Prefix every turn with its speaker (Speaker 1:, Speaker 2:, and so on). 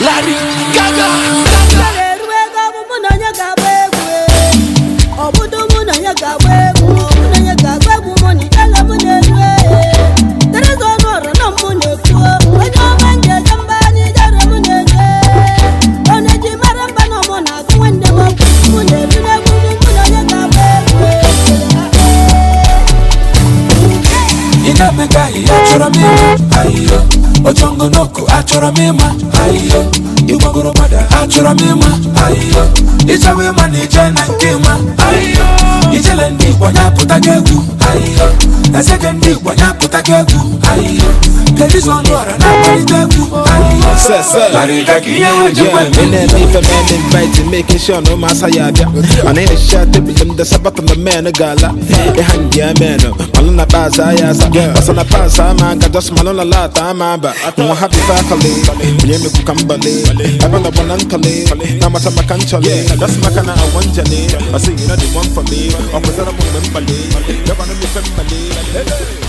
Speaker 1: Larry Gaga.
Speaker 2: Mụ na onye ga-agba egwu, ọbụdụ mụ na onye ga-agba egwu, mụ na onye ga-agba egwu, mụ na ele mụ na-eru Teresa Ọnụọra na mụ na-ekwu onye ọma njeje mba anyị jere mụ na-eru onye ji mara mba na mụ na-agụ nwanne m ọkụ mụ na-eru n'egwu mụ na onye ga-agba egwu.
Speaker 1: Ị na-eme ka ahịhịa, achọrọ m ịma ahịhịa ochongonoko, achọrọ m ịma ahịhịa ịgbagoro gbada, achọrọ m ịma ahịhịa ịchọwa ịma na ije na nke ịma ahịhịa ijele ndị Igbo nya pụta gị egwu ahịhịa ezege ndị Igbo nya pụta gị egwu ahịhịa Teriza Ọnụọra na-akpalite egwu ahịhịa.
Speaker 3: Sir, sir.
Speaker 1: Larry Gaga ihe wejikwa.
Speaker 3: Yeah, me na me for man invite, making sure no masa ya bịa. Ọ na-ehicha tebụl m desa battle man gala. Ịha ndị ya men, malụ na paasa ya asa. Basa na paasa ama aka, just malụ na lata ama aba. Nwa happy faculty, onye mekwu ka mbali. Ebe na gbana ntọli, na amata maka nchọli. Just maka na awọ njali. I say you know the one for me. Ọ kwụsịrị m mgbe mkpali. Gọvanọ m ife mkpali.